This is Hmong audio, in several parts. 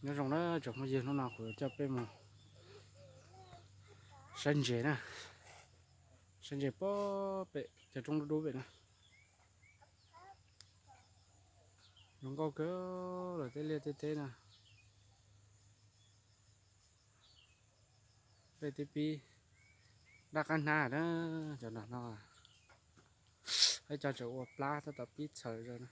Nyob zoo na, tsoom phooj ywg, hnub no kuv coj peb mus saib ntses na, saib ntses pem cov roob dub dub pem na. Zoo nkauj kawg lawm tej liaj tej teb na. Peb twb pib nraj qab hnab na, cov no no, peb cov tseem ua plab tab tom pib txhaws zog na.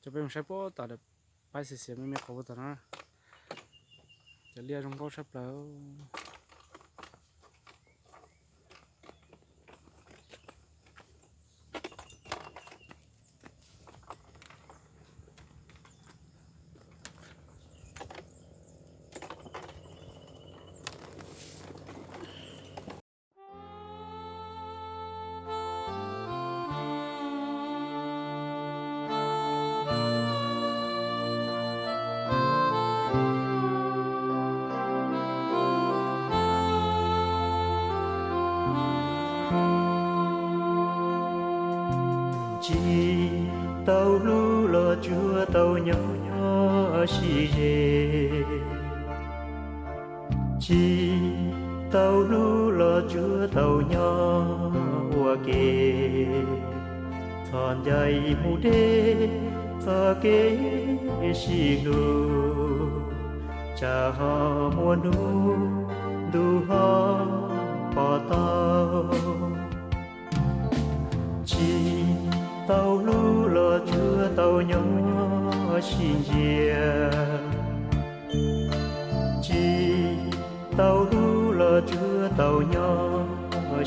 Coj peb mus saib puag tom lawm, pab xiav xiav me me qhov puag tom no. Cov liaj zoo nkauj tshaj plaws. Tsis tau hlub los tsuas tau nyob sib ze. Tsis tau hlub los tsuas tau nyob ua ke. Txhob ncaim mus deb txoj kev sib hlub, tsam ho muaj hnub ntuj ho pom tau. Tsis tau hlub los tsuas tau nyob sib ntsia. Tsis tau hlub los tsuas tau nyob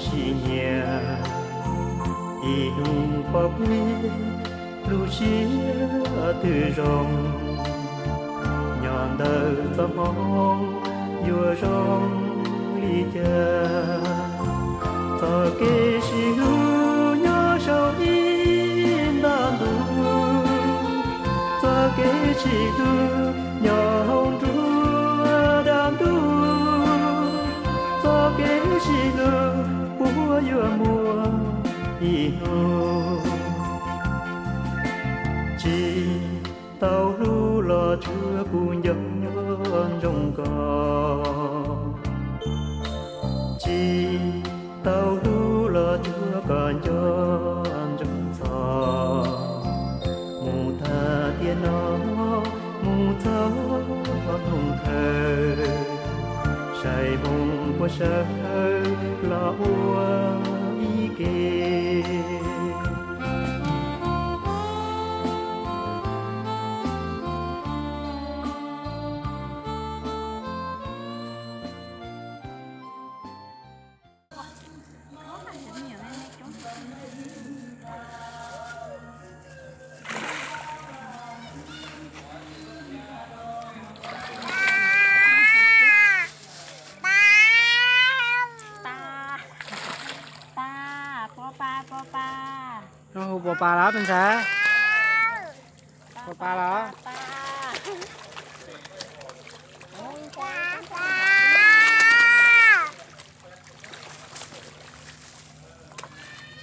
sib nyiam. Ib hnub pom peb lub siab twb zoo, nyob ntawm txoj hmoo yuav zoo li cas. Txoj kev sib hlub nyob saum ib nta ntuj, txoj kev sib hlub nyob hauv nruab dab ntub, txoj kev sib hlub puas yuav muaj ib hnub. Tsis tau hlub los tsuas kuv nco ntsoov koj, tsis tau hlub los tsuas koj nco ntsoov txog. Mus tag tiam no mus txog hnub kawg, saib moo puas sawv los ua ib ke. Pa, pa, pa, pa, pa, pa, pa. Hu pa pa los me ntxhais? Pa pa los?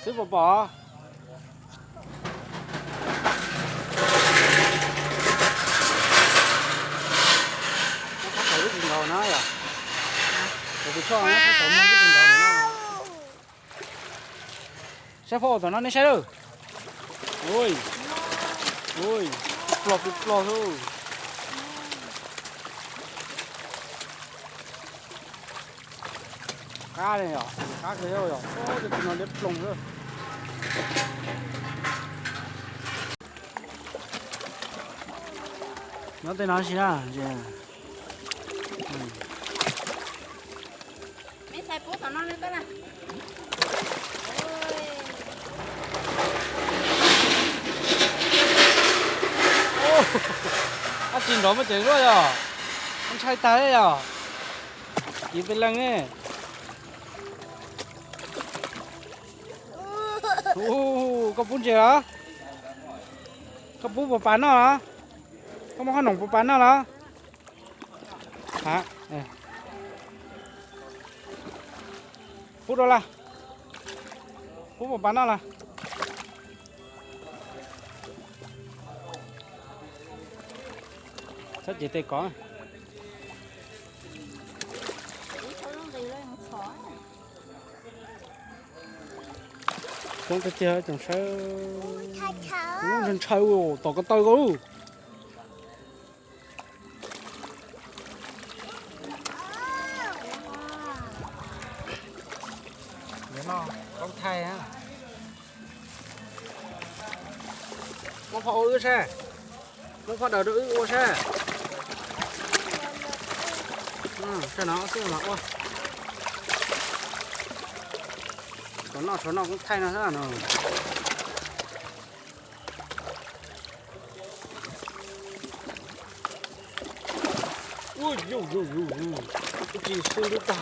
Xib puas pom? Qab tau lub tsis nkaus no yom. Tus tsis tshoj qab tau muaj lub tsis nkaus no. Saib phauj, tom no nej saib lawm. Ui, ui, plog plig plog xwb. Qab li yom, qab kawg yom, cov no liab ploog xwb. Nyob tej no tsis na. Ab, tsis nrov muaj ceem luaj yog, ntshai tag yog, kiv pes leeg ne. Koj pub ntses los? Koj pub puas pas noj los? Koj muab qhob noom puas pas noj los? Ha, pub rau lawm. Pub puas pas noj lawm? Txhob cev tes kov. Coob tiag tiag, coob sawb. Ntshaw, tom ko taw ko. Noj koob thaij, muab phoj ua wb saib, muab phoj daws rau wb ua saib. Saib no xwb mas ua, tshuav noj tshuav noj koob thaij no xwb no. Ua, ua tsis sib ntub tag.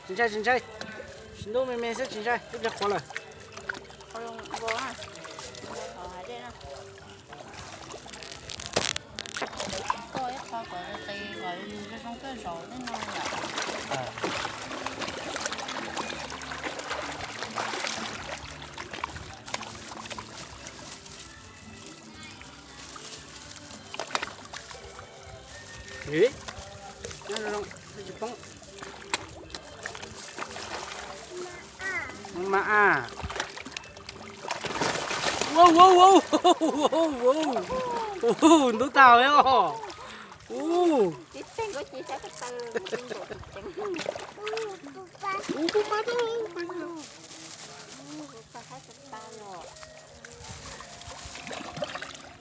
Tsis ntshai, tsis ntshai. Sib ntub me me xwb tsis ntshai, ib pliag qhuav lawm. Tsis poob. Ma a. Ntub tag os.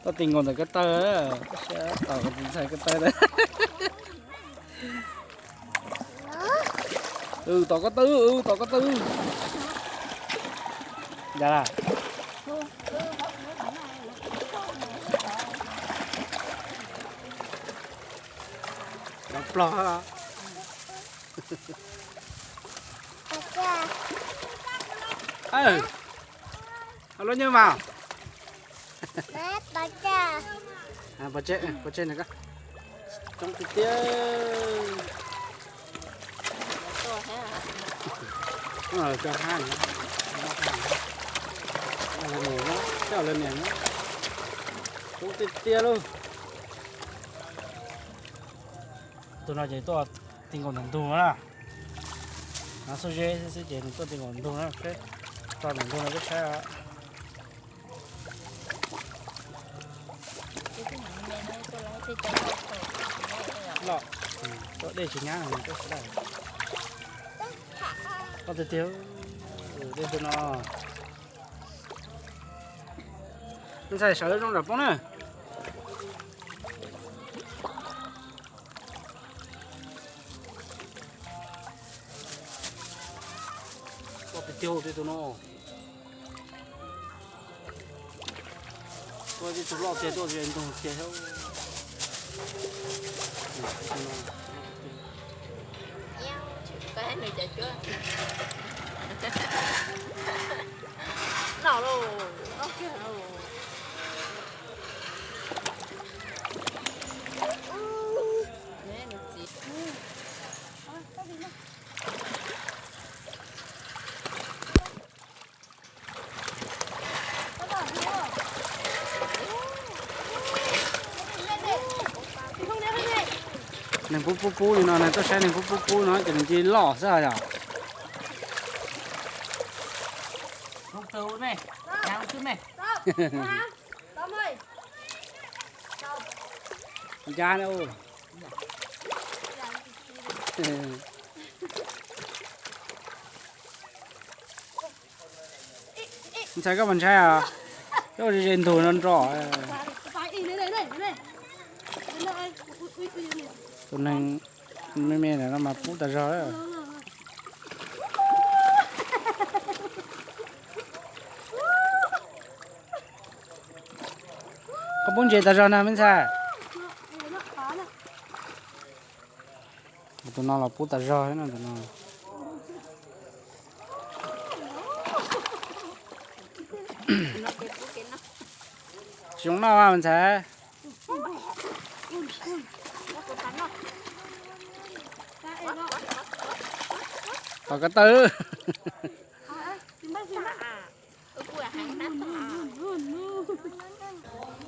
Koj tis nkaus ntawm ko taw, tom ntxhais ko taw lawm. Tom ko taw, tom ko taw. Cas lawm? Cov plog. Lub nyuj mas. Pov tseg, pov tseg na. Coob tiag tiag. Cov hab, cov lawv niam, coob tiag tiag lauj. Tus no ces tuaj ti nkaus ntawm ntug na. Hnav xuab zeb xwb ces nws tuaj ti nkaus ntug na. Tso ntawm ntug no peb saib. Loj, tuaj dej tsis nyab, tuaj sawv daws. Loj tiag tiag, dej tus no. Ntxhais sawv zoo zam poob na. Loj tiag tiag tus no. Tuaj ib tug loj tiag, tuaj ze ntug tiag. Noj lauj, noj kiag lauj. Neeg pub pub pub li no, neeg tuaj saib neeg pub pub pub no ces nws cia li loj xwb yom. Ncab na. Ntxhais koj puas ntshai os? Koj ze ze ntug no nro. Tus neeg me me no mas pub tas zog. Koj pub ntses tas zog na me ntxhais. Tus no los pub tas zog no, tus no. Tsis zoo noj mas ntxhais. Tom ko taw.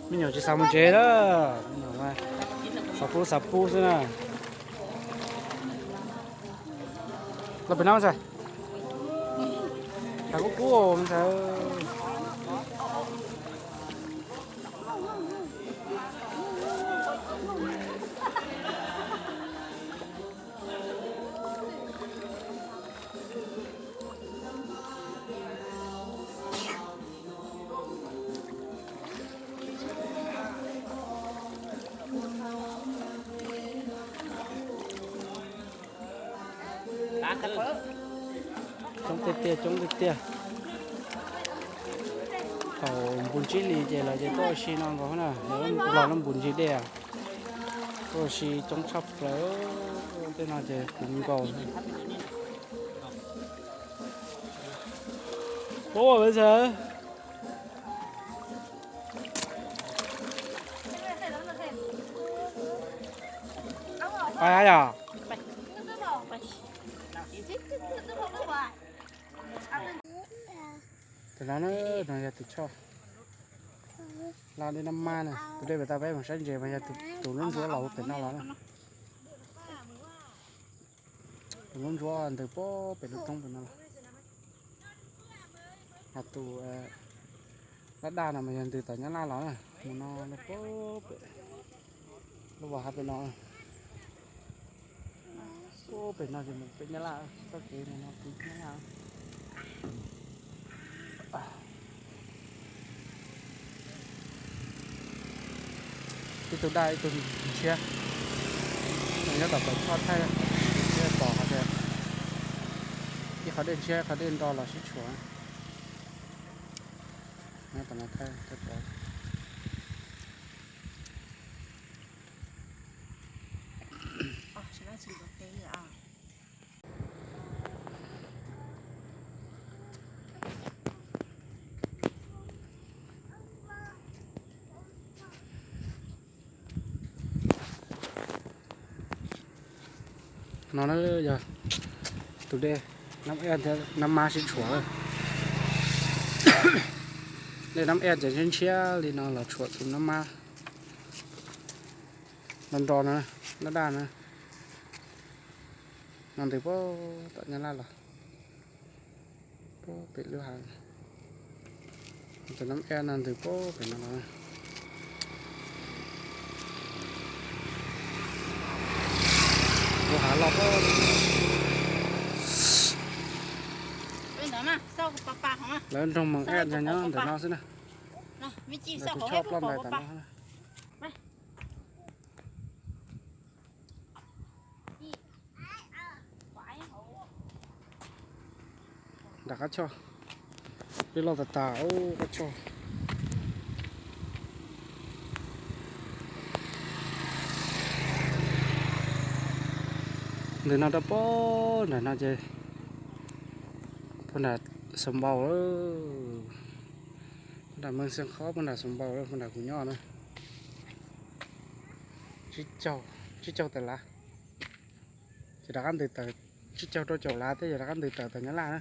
Me nyuam tsis xav mus tsev na, xav pub xav pub xwb na. Los pem no ntxhais. Thav kub kub ntxhais. Coob tiag tiag, coob tiag tiag. Thaum npus ntsib hli ces lawv ces tuaj ua si no nkaus na, los lub npus ntsib dej, tuaj ua si coob tshaj plaws. Tej no ces kuv nkaus. Ua ntxhais. Pais hab yom? Tam no na, no yog tus choj laj dej Nab Mab na, tus dej pem tau peb mus saib ntses mas yog tus lub ntsuab los pem no los na. Tus lub ntsuab ntws puag pem lub roob pem no los. Ho tus daj daj no mas yog ntws tom Nyab Laj los na, mus no puag pem, lub vos hav pem no. Puag pem no ces mus pem Nyab Laj, txoj kev mus no pem Nyab Laj. Ib tug daj ib tug ntshiab, nyob tom tau choj thaij, thiaj pom hais tias ib qhov dej ntshiab ib qhov dej nro los sib tshuam. Nyob tom no thaij thiaj pom. No na yog tus dej Nab Ej thiab Nab Mab sib tshuam. Dej Nab Ej ces ntshiab ntshiab li no los tshuam tus Nab Mab. Nro nro no, daj daj na. No ntws puag tom Nyab Laj los. Puag pem lub hav, tus Nab Ej no ntws puag pem no los. Lub hav loj puag. Lawv nroog Moos Ej nyob ntawm no xwb na. Lawv tus choj ploj ntais tom no. Nram qab choj, dej loj tas tas, qab choj. Ntawm no rau puag nram no ces puag nram Xaus Npau, puag nram Meej Xeej Khob, puag nram Xaus Npau, puag nram kuv nyob na. Tsib caug, tsib caug tawm lav. Ces rov qab ntws tawm, tsib caug rau caum lav thiab ces rov qab ntws tawm tom Nyab Laj na.